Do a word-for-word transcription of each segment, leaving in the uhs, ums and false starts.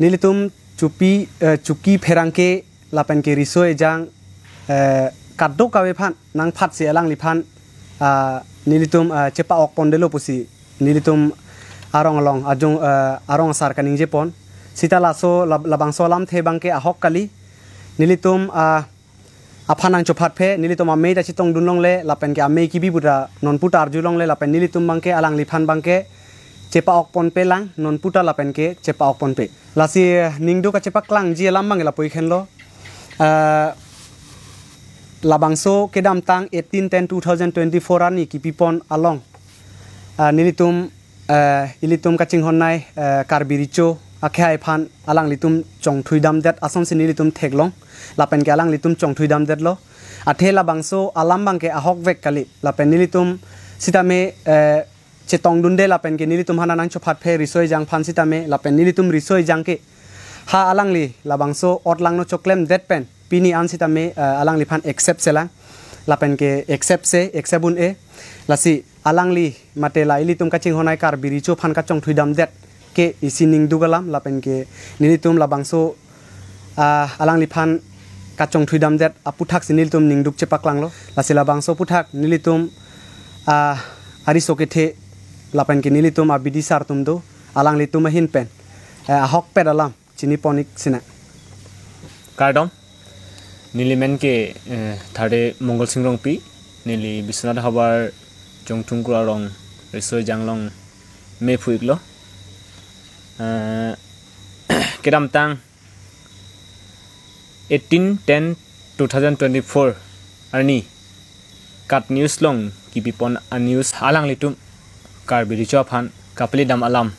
Nelitum Chupi, eh, Chuki Pherangke lapen ke Riso Ejang, eh, kadokave aphan nangphatsi alangliphan, ah, nelitum, ah, chepa-ok pondetlo pusi nelitum arong along ajung, eh, arong asar kaningjepon. Sita laso lab-, labangso alamthe abangke ahok kali. Nelitum, ah, aphan nangchophatphe, nelitum amei ta chetongdun longle, lapen ke amei kibi puta nonputa arjulongle, lapen nelitum abangke alangliphan abangke chepa-ok ponpe lang, nonputa lapen ke chepa-ok ponpe. Lasi, eh, ningduk kachepaklangji alam abang lapu-ik henlo. Eh, labangso kedamtang eighteen ten two thousand twenty-four arni kipipon along, eh, nelitum, eh, ilitum kachinghon nei, eh, Karbi Recho akhei aphan alanglitum chongthuidamdet asonsi nelitum theklong, lapen ke alanglitum chongthuidamdetlo. Athe labangso alam abangke ahokvek kali, lapen nelitum sitame, eh, chetongdunde lapen ke nelitum aphan nangchophatphe Riso Ejang aphan sitame, lapen nelitum Riso Ejang ke ha alangli labangso otlangno choklemdet pen pini an sitame, eh, alangliphan accept selang, lapen ke accept se, accept un-e. Lasi alangli mate la ilitum kachinghon nei Karbi Recho aphan kachongthuidamdet ke isi ningduk alam, lapen ke nelitum labangso, ah, alangliphan kachongthuidamdet aputhaksi nelitum ningduk chepaklanglo. Lasi labangso aputhak nelitum, ah, ariso kethe lapen ke nelitum abidi sar atum do, alanglitum ahin pen, eh, ahokpet alam chinipon-ik sinang. Kardom, neli men ke, eh, Thade Mongol Sing Rongpi, neli Biswanath Havar Jongthung Kro arong Riso Ejang along mephu-iklo. Eh, kedamtang eighteen ten two thousand twenty-four arni KAT News along kipipon a-news alanglitum Karbi Recho aphan kapelidam alam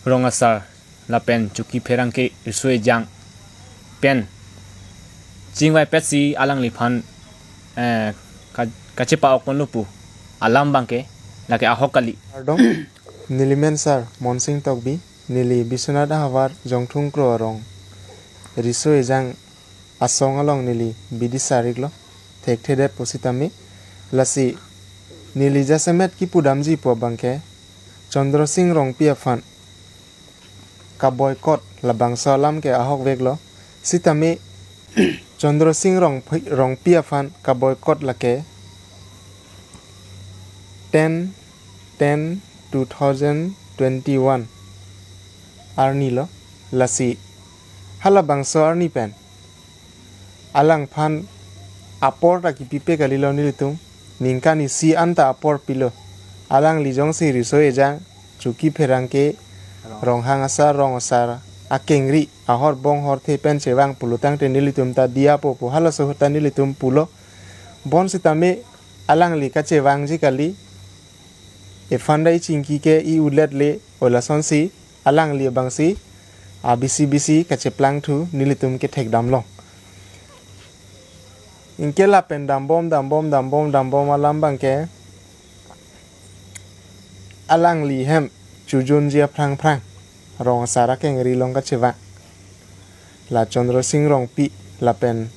rong asar lapen Chuki Pherangke Riso Ejang pen chingvaipetsi alangliphan, eh, ka-, kachepa-ok ponlo pu alam abangke lake ahok kali. Kardom, neli men sar Monsing Tokbi, neli Biswanath Havar Jongthung Kro arong Riso Ejang asong along neli bidi sar-iklo, thekthedet pusitame. Lasi neli jasemet kipudamji pu abangke Chandra Sing Rongpi aphan kaboycott labangso alam ke ahokveklo. Sitame Chandra Sing Rongpi, Rongpi aphan kaboycott lake ten ten two thousand twenty-one arni lo. Lasi halabangso arni pen alangphan apor ta kipipe kalilo nelitum, ningkan isi anta apor pilo. Alangli jongsi Riso Ejang, Chuki Pherangke, Ronghang asar, rong asar akengri, ahor bong horthe pen chevang pulo tangte nelitum ta diyapo pu halaso ahut ta nelitum pulo. Bonsitame alangli kachevangji kali, ephan dai chingki ke i-ulet le, o lasonsi alangli abangsi abisi bisi kacheplangthu nelitum kethekdamlong. Anke lapen dambom dambom dambom dambom alam abangke alangli hem chojunji aphrang phrang rong asar akengri along kachevang. La Chandra Sing Rongpi lapen,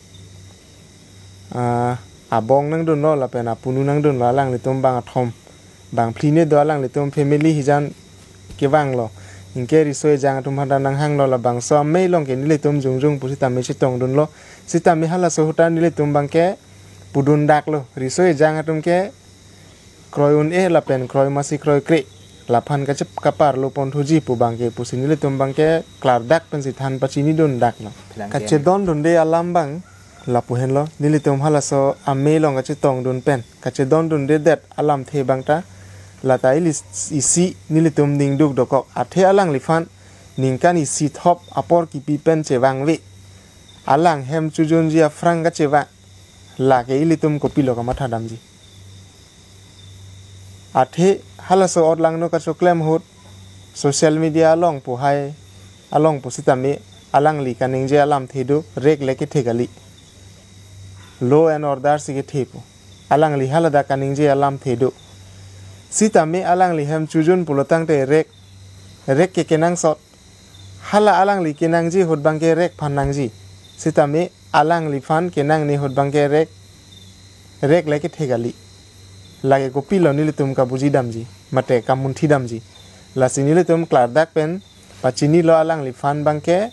ah, abong nangdunlo lapen apunu nangdunlo, alanglitum bang athom bang phli ne do, alanglitum family hijan kevanglo. Anke Riso Ejang atum aphan nanghanglo, labangso amei along ke nelitum jongjong pusitame chetongdunlo. Sitame halaso ahut ta nelitum abangke pudundaklo, Riso Ejang atum ke kroi un-e lapen kroi masi kroikre, laphan kachep kaparlo ponthuji pu abangke pusi nelitum abangke klardak pensi than pachinidundaklo. Pherangke. Kachedondunde alam abang lapu henlo, nelitum halaso amei along kachetongdun pen kachedondundedet alamthe abang ta lata ili isi nelitum ningduk dokok, athe alangliphan ningkan isi thop apor kipi pen chevangve, alang hem chojunji aphrang kachevang, lake ilitum kopilo kamathadamji? Athe halaso otlangno kachoklem ahut social media along pu hai along pusitame alangli kaningje alamthe do, rek le kethe kali, law and order si kethe pu. Alangli haladak kaningje alamthe do. Sitame alangli hem chojun pulo tangte rek, rek ke kenangsot. Hala alangli kenangji ahut abangke rek aphan nangji. Sitame alangliphan kenangne ahut abangke rek, rek le kethe kali. Lake kopilo nelitum kabujidamji mate kamunthidamji? Lasi nelitum klardak pen pachinilo alangliphan abangke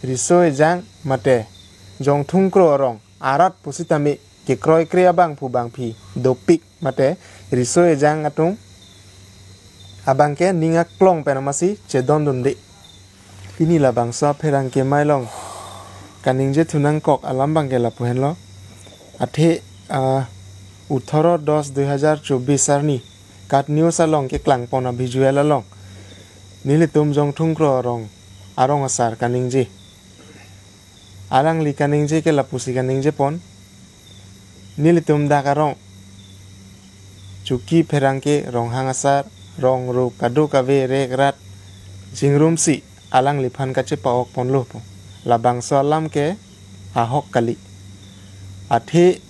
riso ejang mate Jongthung Kro arong arat pusitame kekroikre abangphu bangphi dopik mate riso ejang atum abangke ning aklong pen amatsi chedondunde. Pini labangso apherangke amei along kaningje thu nangkok alam abangke lapu henlo. Athe, ah, othoro dos dui hajar chobis arni KAT News along keklangpon a-visual along nelitum Jongthung Kro arong, arong asar kaningje. Alangli kaningje ke lapusi kaningjepon. Nelitum dak arong Choki pherangke, ronghang asar, rong rup kadokave rek rat chingrumsi alangliphan kachepa-okponlo pu. Labangso alam ke ahok kali. Athe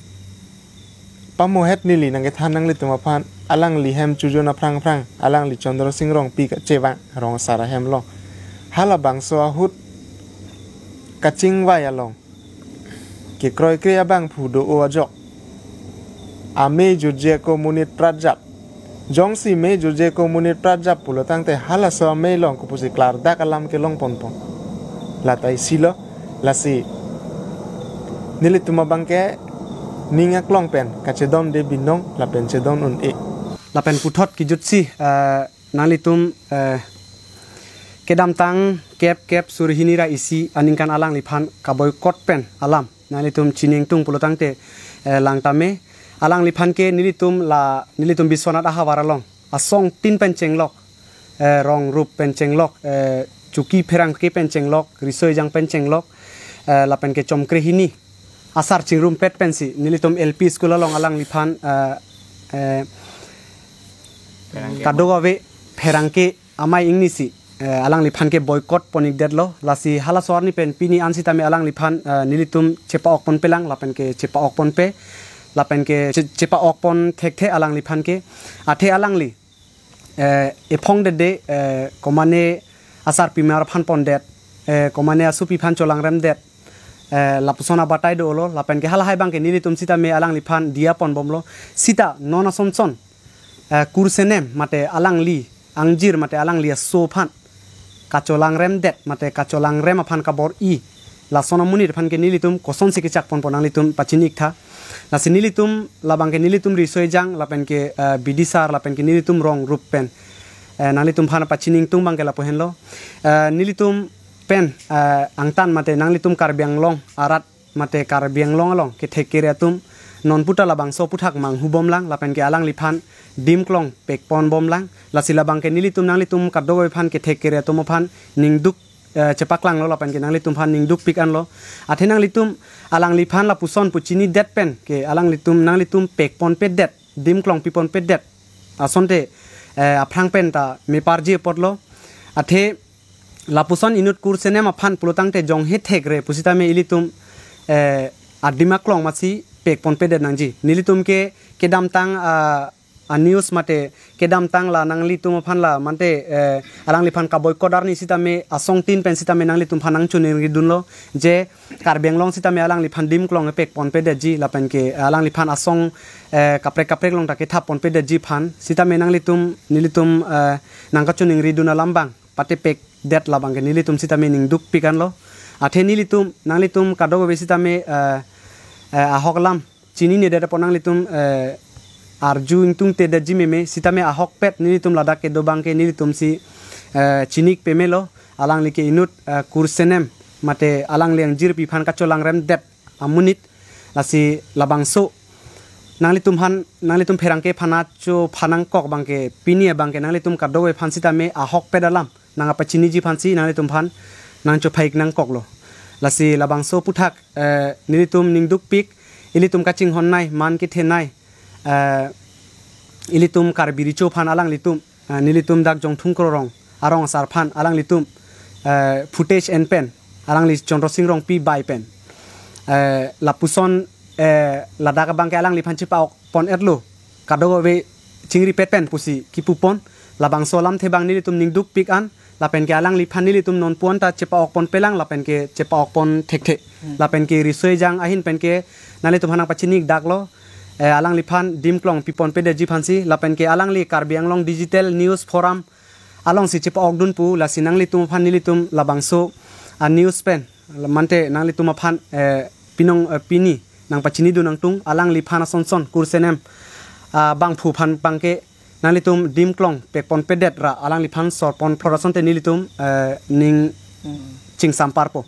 pamohet neli nangkethan nanglitum aphan, alangli hem chojun aphrang aphrang, alangli Chandra Sing Rongpi kachevang rong asar ahem along. Halabangso ahut kachingvai along kekroikre abangphu do-o ajok amei jutje ako monit pratjap. Jongsi mei jutje ako monit pratjap pulo tangte halaso amei along kopusi klardak alam kelongponpon. Lata isilo, lasi nelitum abangke ning aklong pen kachedonde binong lapen chedon un-e. Lapen puthot kejutsi, eh, nanglitum, eh, kedamtang kep kep suri hini ra isi aningkan alangliphan kaboycott pen alam nanglitum chini ingtung pulo tangte, eh, lang tame. Alangliphan ke nelitum la, nelitum Biswanath ahavar along asong tin pen chenglok, eh, rong rup pen chenglok, eh, Choki pherangke pen chenglok, riso ejang pen chenglok, eh, lapen ke chomkre hini asar chingrumpet pensi nelitum L P school along alangliphan, eh, eh, pherangke kadokave pherangke amei ingnisi, eh, alangliphan ke boycott pon-ikdetlo. Lasi halaso arni pen pini an sitame alangliphan, eh, nelitum chepa-okponpelang lapen ke chepa-okponpe lapen ke che-, chepa-okpon thekthe alangliphan ke. Athe alangli, eh, ephongdetde, eh, komane asarpimar aphan pondet, eh, komane asopi aphan cholangremdet, eh, lapuson abatai dolo, lapen ke halahai abangke nelitum sitame alangliphan diya ponbomlo. Sita non asonson, eh, kursenem mate alangli angjir mate alangli aso aphan kacholangremdet mate kacholangrem aphan kabor-i lason amonit aphan ke nelitum kosonsi kechak ponpo nanglitum pachini-iktha. Lasi nelitum labangke nelitum riso ejang lapen ke, eh, bidisar lapen ke nelitum rong rup pen, eh, nanglitum aphan pachini ingtung abangke lapu henlo. Eh, nelitum pen, eh, angtan mate nanglitum Karbi Anglong arat mate Karbi Anglong along kethek kere atum non puta labangso aputhak manghubomlang lapen ke alangliphan dim klong pekponbomlang. Lasi labangke nelitum nanglitum kadokave aphan kethek kere atum aphan ningduk, eh, chepaklanglo lapen ke nanglitum aphan ningdukpik anlo. Athe nanglitum alangliphan lapuson pu chinidet pen ke alanglitum nanglitum pekponpedet, dim klong piponpedet asonte, eh, aphrang pen ta meparji apotlo. Athe lapuson inut kursenem aphan pulo tangte jonghe thekre pusitame ilitum, eh, adim aklong amatsi pekponpedet nangji. Nelitum ke kedamtang, ah, a-news mate kedamtang la nanglitum aphan la mante, eh, alangliphan kaboycott arni sitame asong tin pen sitame nanglitum aphan nangchoningridunlo je Karbi Anglong sitame alangliphan dim klong pekponpedetji lapen ke alangliphan asong, eh, kaprek kaprek along ta kethapponpedetji aphan sitame nanglitum nelitum, eh, nangkachoningridun alam abang patepekdet labangke nelitum sitame ningdukpik anlo. Athe nelitum nanglitum kadokave sitame, eh, eh, ahok alam chininedet apot nanglitum, eh, arju ingtungtedetji meme sitame ahokpet nelitum ladak kedo abangke nelitumsi, eh, chinik pemelo. Alangli ke inut, eh, kursenem mate alangli angjirpi aphan kacholangremdet amonit. Lasi labangso nanglitum aphan, nanglitum pherangke aphan acho phanangkok abangke pini abangke nanglitum kadokave aphan sitame ahokpet alam nangkapachiniji aphansi nanglitum aphan nangchophai-ik nangkoklo. Lasi labangso aputhak, eh, nelitum ningdukpik, ilitum kachinghonnei, man kethenei, eh, ilitum Karbi Recho aphan alanglitum, eh, nelitum dak Jongthung Kro arong, arong asar aphan alanglitum, eh, footage en pen, alangli Chandra Sing Rongpi bai pen, eh, lapuson, eh, ladak abangke alangliphan chepa-okpon-etlo, kadokave chingripet pen pusi kipupon, labangso alamthe abang nelitum ningdukpik an, lapen ke alangliphan nelitum nonpu an ta chepa-okponpelang, lapen ke chepa-okpon thekthe. Hmm. Lapen ke riso ejang ahin pen ke nanglitum aphan nangpachini-ik daklo, eh, alangliphan dim klong piponpedetji aphansi, lapen ke alangli Karbi Anglong Digital News Forum alongsi chepa-okdun pu, lasi nanglitum aphan nelitum labangso a news pen mante nanglitum aphan, eh, pinong, eh, pini nangpachinidun nangtung, alangliphan asonson kursenem, ah, bangphu aphan abangke nanglitum dimklong pekponpedet ra alangliphan sorpon phlot asonte nelitum, eh, ning chingsam parpo.